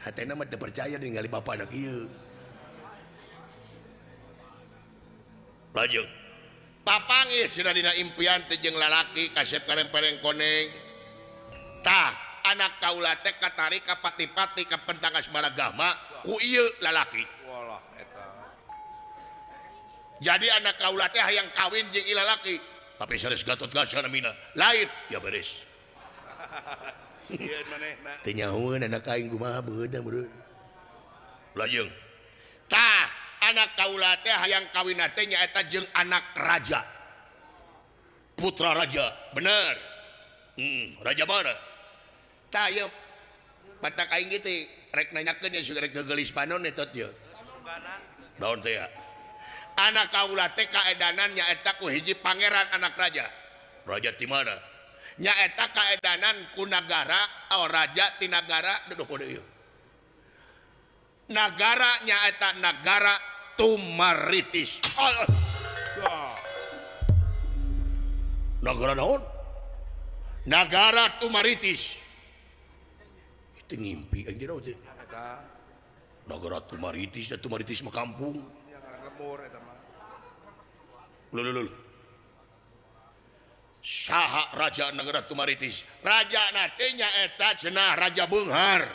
Hatena mah teu percaya ningali bapana kieu. Lajeng papanggih cenah dina impian teh jeung lalaki kasep karempereng koneng. Tah anak kaula teh katarik ka pati-pati ka pentang Asmaragama ku ieu lalaki. Walah eta. Jadi anak kaula teh hayang kawin jeung ieu lalaki. Tapi sanes Gatotkaca namina. Lain ya beres. Sieun manehna. Teu nyahoeun anak aing kumaha beudang meureun. Lajeng. Tah anak kaula teh hayang kawin teh nyaeta jeung anak raja. Putra raja, bener. Raja mana? Tah ieu batak aing ge teh rek nanyakeun ya sudah rek geulis panon eta teh. Naon teh ya? Anak kaula teh kaedanan nyaeta ku hiji pangeran anak raja. Raja ti mana? Nyaeta kaedanan ku nagara oh raja ti nagara duduh podo ieu. Nagara nyaeta nagara Tumaritis. Oh, oh. Nagara naon? Nagara Tumaritis. Itu ngimpi anjir teh. Nagara Tumaritis, da Tumaritis mah kampung. Yang ngaran lembur eta mah. Lho lho lho. Saha raja nagara Tumaritis? Raja na teh nyaeta cenah Raja Beunghar.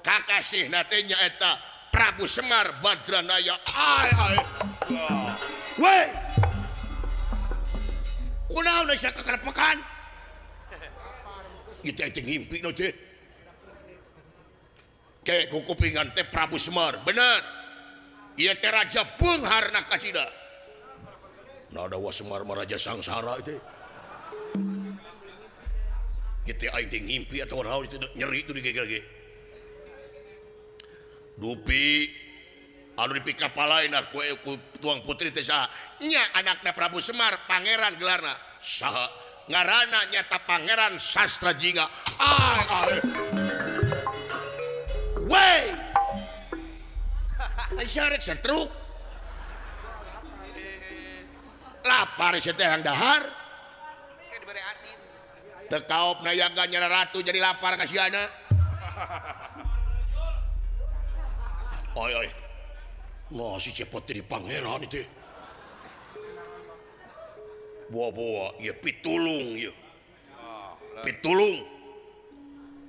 Kakasihna teh nyaeta Prabu Semar Badranaya. Ai ai. Weh. Kunaon sia kakerepekan? Ieu teh ngimpi nu teh. Ke kukupingan teh Prabu Semar, bener. Ieu teh Raja Beunghar na kacida. Nah da Semar mah raja sangsara teh. Ieu teh aing teh ngimpi atawa naon itu nyeri itu digegel ge. Dupi anu dipikapalaina ku tuang putri teh saha? Nya anakna Prabu Semar, pangeran gelarna. Saha? Ngaranna nyata Pangeran Sastra Jingga. Ai ai. Wey! Ai sarek setruk. Lapar sia teh hayang dahar. Ke dibere asin. Teu kaop nayaga nyara ratu jadi lapar kasiana. Oi oi. Nah si Cepot jadi pangeran itu. Buah-buah ieu pitulung ieu. Pitulung.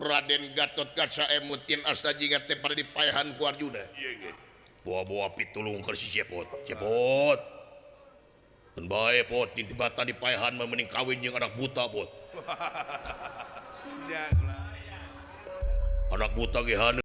Raden Gatotkaca emutin asta jingga teh pada dipaehan ku Arjuna. Ieu ge. Buah-buah pitulung keur si Cepot. Cepot. Keun bae pot tibatan dipaehan mah mending kawin jeung anak buta pot. Anak buta ge haneut.